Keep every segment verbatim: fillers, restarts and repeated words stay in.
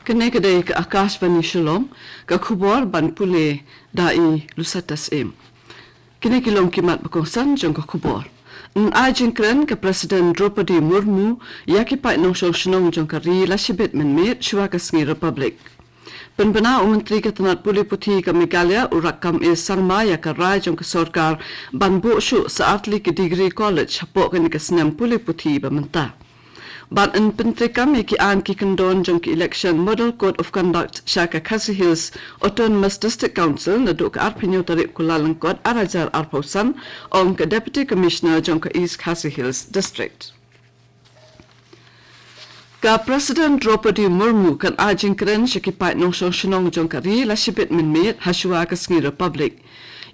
Kane ka dei ka Akashvani Shillong, ka khubor ban pule da i Lusatas Im. Kine ki long ki mat ba kongsan jong ka khubor. Yn ai jingkren ka President Draupadi Murmu ïa ki paid nongshong shnong jong ka ri la shibit mynmiet shuwa ka sngi Republic. Pynbna u Myntri ka tnat pule puthi ka Meghalaya u Rakkam A Sangma ïa ka rai jong ka sorkar ban buh shuh sa artylli ki degree college hapoh kane ka snem pule puthi ba mynta. Bad yn pyntreikam ïa ki aiñ ki kyndon jong ki election Model Code of Conduct sha ka Khasi Hills Autonomous District Council naduh ka arphew hynñiew tarik u Kyllalyngkot ar hajar arphew san, ong ka Deputy Commissioner jong ka East Khasi Hills District. Ka President Draupadi Murmu kan ai jingkren sha ki paid nongshong shnong jong ka ri la shibit mynmiet ha shuwa ka sngi Republic.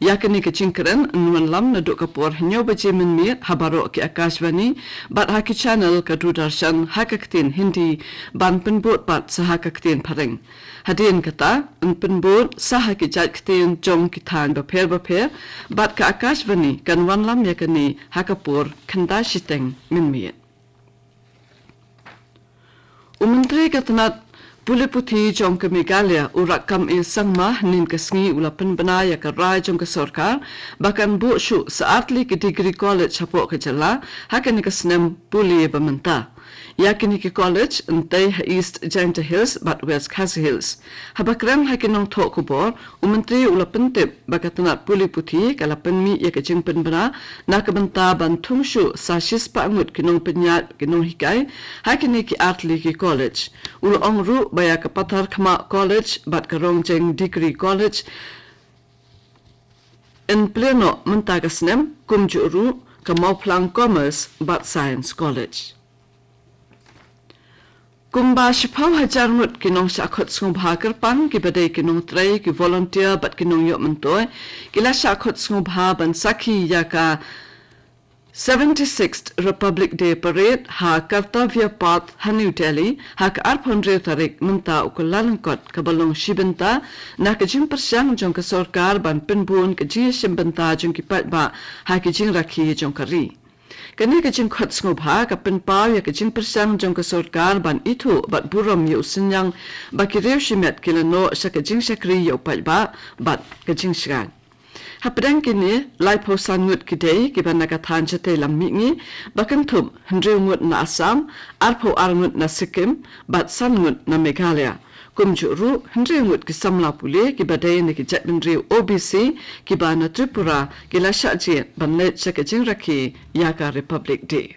Ïa kane ka jingkren yn wanlam naduh ka por hynñiew baje mynmiet ha baroh ki Akashvani bad ha ki channel ka Doordarshan ha ka ktien Hindi ban pynbud pat sa ha ka ktien Phareng. Hadien kata yn pynbud sa ha ki jait ktien jong ki thaiñ bapher bapher bad ka Akashvani kan wanlam ïa kane ha ka por khyndai shiteng mynmiet. U Myntri ka tnat pule puthi jong ka Meghalaya u Rakkam A Sangma hynnin ka sngi u la pynbna ïa ka rai jong ka sorkar ba kan buh shuh sa artylli ki degree college hapoh ka jylla ha kane ka snem pule ba mynta. Ïa kine ki college yn tei ha East Jaintia Hills bad West Khasi Hills. Haba kren ha ki nongthoh khubor, u Myntri u la pyntip ba ka tnat pule puthi ka la pynmih ïa ka jingpynbna na ka bynta ban thung shuh sa shispah ngut ki nongpynïaid ki nonghikai ha kine ki artylli ki college. U la ong ruh ba ïa ka Patharkhmah College bad ka Rongjeng Degree College yn plie noh mynta ka snem, kumjuh ruh ka Mawphlang Commerce bad Science College. Kumba shiphew hajar ngut ki nongshah khot sngewbha kyrpang kiba dei ki nongtrei, ki volunteer bad ki nongïoh myntoi ki la shah khot sngewbha ban sakhi ïa ka seventy-sixth Republic Day Parade ha Kartavya Path ha New Delhi ha ka arphew hynriew tarik mynta u Kyllalyngkot, kaba long shi bynta na ka jingpyrshang jong ka sorkar ban pynbun ka jingïashim bynta jong ki paidbah ha ki jingrakhe jong ka ri. Kane ka jingkhot sngewbha ka pynpaw ïa ka jingpyrshang jong ka sorkar ban ithuh bad burom ïa u synñiang ba ki riew shimet ki la noh sha ka jingshakri ïa u paidbah bad ka jingshngaiñ. Hapdeng kine, laiphew san ngut ki dei kiba na ka thaiñ shatei lam mihngi, ba kynthup hynriew ngut na Assam, arphew ar ngut na Sikkim bad san ngut na Meghalaya. Kumjuh ruh, hynriew ngut ki samla pule kiba dei na ki jaitbynriew O B C kiba na Tripura ki la shah jied ban leit sha ka jingrakhe ïa ka Republic Day.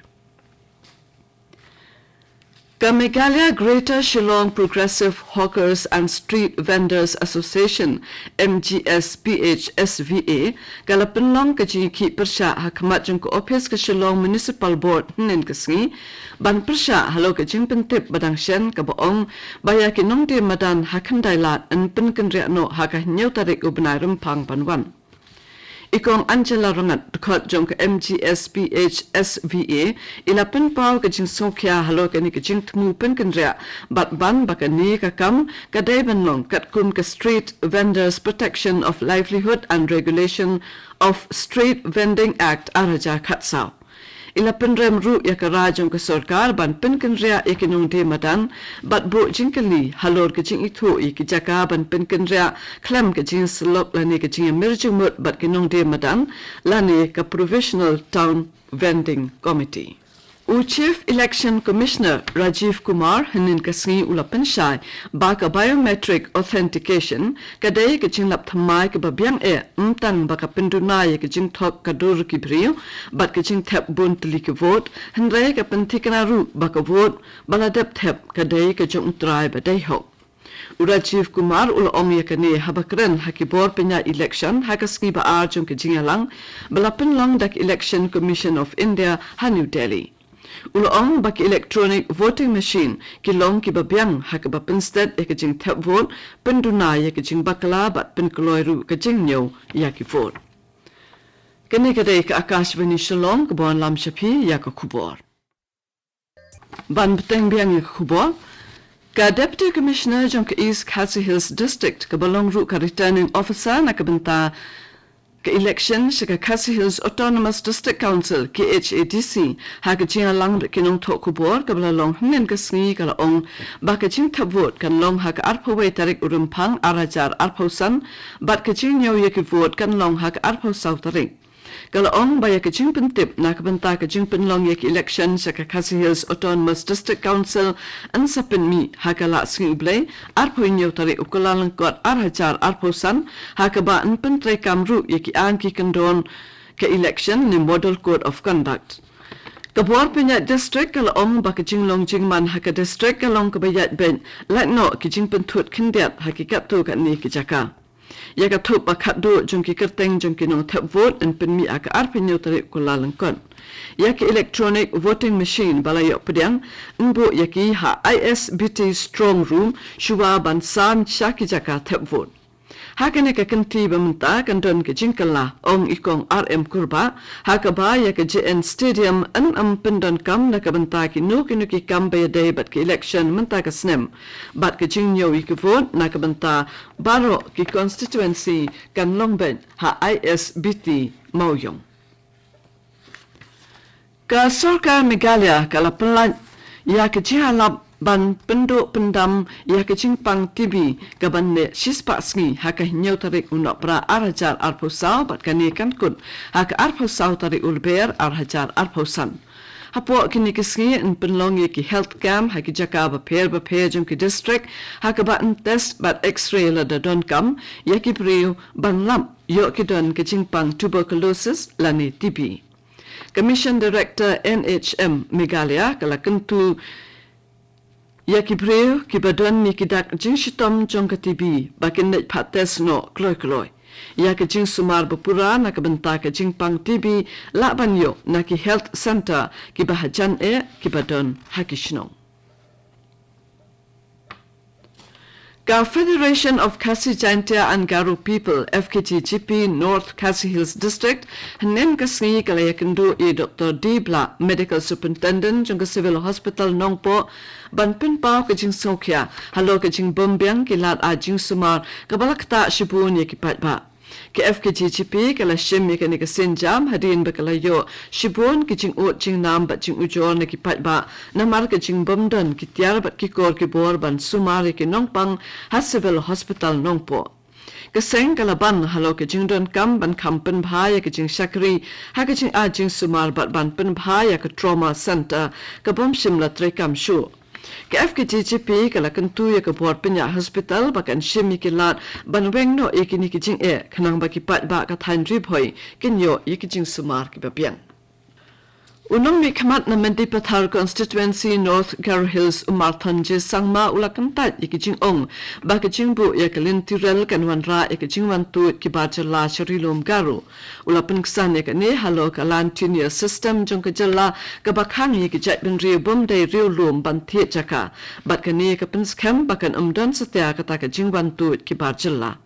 Ka Meghalaya Greater Shillong Progressive Hawkers and Street Vendors Association, M G S P H S V A, ka la pynlong ka jingïakhih pyrshah ha khmat jong ka ophis ka Shillong Municipal Board hynnin ka sngi, ban pyrshah halor ka jingpyntip ba dang shen kaba ong ba ïa ki nongdie madan ha Khyndailad yn pynkynriah noh ha ka hynñiew tarik u bnai Rymphang ban wan. I Kong Angela Rangat, dkhot jong ka M G S P H S V A, i la pynpaw ka jingsngewkhia halor kane ka jingthmu pynkynriah bad ban ba kane ka kam ka dei ban long katkum ka Street Vendors Protection of Livelihood and Regulation of Street Vending Act ar hajar khatsaw. I la pynrem ruh ïa ka rai jong ka sorkar ban pynkynriah ïa ki nongdie madan bad buh jingkylli halor ka jingithuh ïa ki jaka ban pynkynriah khlem ka jingïasyllok lane ka jingïamir jingmut bad ki nongdie madan lane ka Provisional Town Vending Committee. U Chief Election Commissioner Rajiv Kumar hynnin ka sngi u la pynshai ba ka biometric authentication ka dei ka jinglap thymmai kaba biang eh, ym tang ba ka pynduna ïa ka jingthok ka dur ki briew bad ka jingthep bun tylli ki vote, hynrei ka pynthikna ruh ba ka vote ba la dep thep ka dei ka jong U Trai ba dei hok. U Rajiv Kumar u la ong ïa kane haba kren ha ki bor pynïaid election ha ka sngi ba ar jong ka jingïalang ba la pynlong da ka Election Commission of India ha New Delhi. U la ong ba ki electronic voting machine ki long kiba biang ha kaba pynsted ïa ka jingthep vote, pynduna ïa ka jingbakla bad pynkloi ruh ka jingñiew ïa ki vote. Kane ka dei ka Akashvani Shillong kaba wanlam sha phi ïa ka khubor. Ban bteng biang ïa ka khubor, ka Deputy Commissioner jong ka East Khasi Hills District kaba long ruh ka Returning Officer na ka bynta Ka election sha ka Khasi Hills Autonomous District Council, K H A D C, ha ka jingïalang bad ki nongthoh khubor kaba la long hynnin ka sngi, ka la ong ba ka jingthep vote kan long ha ka arphew wei tarik u Rymphang ar hajar arphew san, bad ka jingñiew ïa ki vote kan long ha ka arphew saw tarik. Ka la ong ba ïa ka jingpyntip na ka bynta ka jingpynlong ïa ka election sha ka Khasi Hills Autonomous District Council yn sa pynmih ha ka Laisngi U Blei, arphew hynñiew tarik u Kyllalyngkot ar hajar arphew san, ha kaba yn pyntreikam ruh ïa ki aiñ ki kyndon ka election ne Model Code of Conduct. Ka bor pynïaid district ka la ong ba ka jinglong jingman ha ka district ka long kaba ïaid beit, lait noh ki jingpynthut khyndiat ha ki katto katne ki jaka. Ïa ka thup ba khatduh jong ki kyrteng jong ki nongthep vote yn pynmih ha ka arphew hynñiew tarik u Kyllalyngkot. Ïa ka electronic voting machine ba la ïoh pdiang, yn buh ïa ki ha I S B T Strong Room shuwa ban sam sha ki jaka thep vote. Ha kane ka kynti ba mynta kan don ka jingkylla, ong i Kong R M Kurbah, ha kaba ïa ka J N Stadium yn ym pyndonkam na ka bynta kino kino ki kam ba ïadei bad ka election mynta ka snem. Bad ka jingñiew ïa ki vote na ka bynta baroh ki constituency kan long beit ha I S B T Mawïong. Ka sorkar Meghalaya ka la pynlait ïa ka jingïalap ban pynduh pyndam ïa ka jingpang T B ka ban neh shispah sngi ha ka hynñiew tarik u Nohprah ar hajar arphew saw, bad kane kan kut ha ka arphew saw tarik u Lber ar hajar arphew san. Hapoh kine ki sngi yn pynlong ïa ki health camp ha ki jaka bapher bapher jong ki district, ha kaba yn test bad X-ray lada donkam ïa ki briew ban lap ïoh ki don ka jingpang tuberculosis lane T B. Ka Mission Director N H M Meghalaya ka la kyntu ïa ki briew kiba don ïa ki dak jingshitom jong ka T B ba kin leit phah test noh kloi kloi. Ïa ka jingsumar bapura na ka bynta ka jingpang T B lah ban ïoh na ki health centre kiba hajan eh kiba don ha ki shnong. Ka Federation of Khasi Jaintia and Garo People, F K G G P, North Khasi Hills District, hynnin ka sngi ka la ïakynduh ïa i Doktor D Blah, Medical Superintendent jong ka Civil Hospital Nongpoh, ban pynpaw ka jingsngewkhia halor ka jingbymbiang ki lad ai jingsumar kaba la ktah shibun ïa ki paidbah. Ka F K G G P ka la shim ïa kane ka sienjam hadien ba ka la ïoh shibun ki jingud jingnam bad jingujor na ki paidbah namar ka jingbymdon ki tiar bad ki kor ki bor ban sumar ïa ki nongpang ha Civil Hospital Nongpoh. Ka seng ka la ban halor ka jingdonkam ban kham pynbha ïa ka jingshakri ha ka jingai jingsumar bad ban pynbha ïa ka trauma centre ka bym shym la treikam shuh. Ka F K G G P ka la kyntu ïa ka bor pynïaid hospital ba kan shim ïa ki lad ban weng noh ïa kine ki jingeh khnang ba ki paidbah ka thaiñ Ri Bhoi kin ïoh ïa ki jingsumar kiba biang. U nongmihkhmat na Mendipathar Constituency North Garo Hills u Marthon J Sangma u la kyntait ïa ki jingong ba ka jingbuh ïa ka lynti rel kan wanrah ïa ka jingwantuid ki bar jylla sha Ri Lum Garo. U la pynksan ïa kane halor ka Land Tenure System jong ka jylla kaba khang ïa ki jaitbynriew bym dei riewlum ban thied jaka. Bad kane ka pynskhem ba kan ym don satia kata ka jingwantuid ki bar jylla.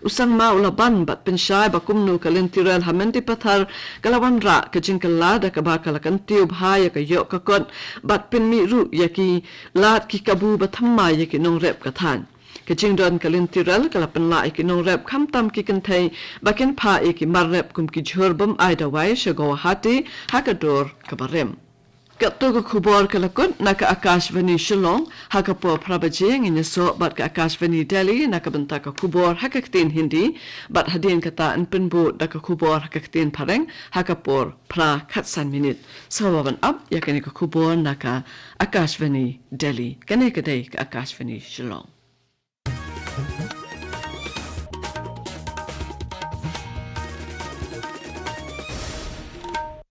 U Sangma u la ban bad pynshai ba kumno ka lynti rel ha Mendipathar ka la wanrah ka jingkylla da kaba ka la kyntiew bha ïa ka ïoh ka kot bad pynmih ruh ïa ki lad ki kabu ba thymmai ïa ki nongrep ka thaiñ. Ka jingdon ka lynti rel ka la pynlah ïa ki nongrep khamtam ki kynthei ba kin phah ïa ki mar rep kum ki jhur bym ai dawai sha Guwahati ha ka dur kaba rim. Katto ka khubor ka la kut na ka Akashvani Shillong, ha ka por phra baje ngin ïasoh bad ka Akashvani Delhi na ka bynta ka khubor ha ka ktien Hindi, bad hadien kata yn pynbud da ka khubor ha ka ktien Phareng ha ka por phra khatsan minit. Sngewbha ban ap ïa kane ka khubor na ka Akashvani Delhi. Kane ka dei ka Akashvani Shillong.